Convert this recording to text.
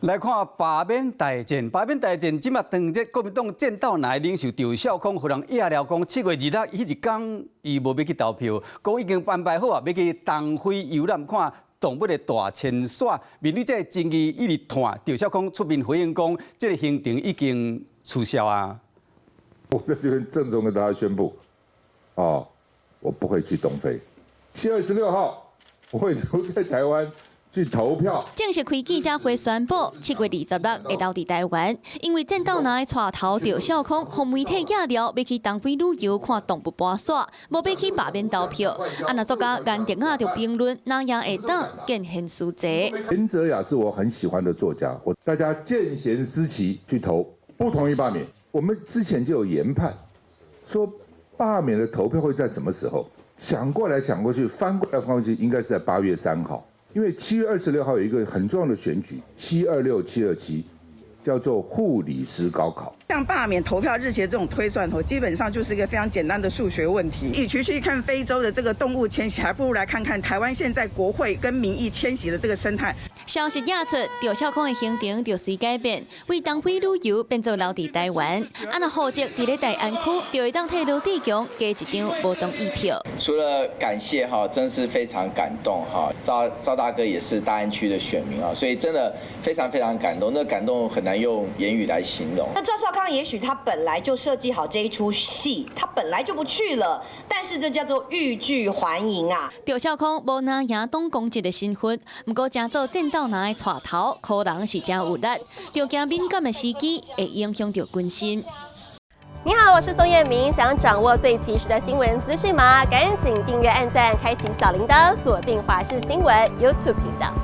來看罷免大戰，罷免大戰，這馬當這國民黨戰鬥藍領袖趙少康，予人掖了講，7月26彼一工，伊無欲去投票，講已經安排好啊，欲去東非遊覽看動物的大遷徙。面對這個爭議一直拖，趙少康出面回應講，這個行程已經取消啊。我在這邊鄭重跟大家宣布，哦，我不會去東非。7月26號，我會留在台灣去投票。正式開記者會宣布，7月26會留佇台灣，因為戰鬥藍的帶頭趙少康，予媒體掖了，欲去東非旅遊看動物搬徙，無欲去罷免投票。啊，若作家顏卓雅就評論，哪樣會當見賢思齊。顏哲雅是我很喜歡的作家，我大家見賢思齊去投，不同意罷免。我們之前就有研判，說罷免的投票會在什麼時候？想過來想過去，翻過來翻過去，應該是在8月3號。因為7月26號有一個很重要的選舉，726、727，叫做護理師高考。像罷免投票日期的這種推算，基本上就是一個非常簡單的數學問題。與其去看非洲的這個動物遷徙，還不如來看看台灣現在國會跟民意遷徙的這個生態。消息一出，趙少康的行程就隨改變，為東非旅遊變做留佇台灣。啊，若戶籍佇咧大安區，就會當替羅智強加一張無同意票。除了感謝哈，真是非常感動哈。趙趙大哥也是大安區的選民啊，所以真的非常非常感動，那感動很難用言語來形容。那趙少康也許他本來就設計好這一出戲，他本來就不去了，但是這叫做欲拒還迎啊。趙少康無藍營黨公職的身份，毋過成做戰鬥藍的帶頭，可能是誠有力。著驚敏感的時機會影響著軍心。你好，我是宋燕明，想掌握最及時的新聞資訊嗎？趕緊訂閱、按讚、開啟小鈴鐺，鎖定華視新聞 YouTube 頻道。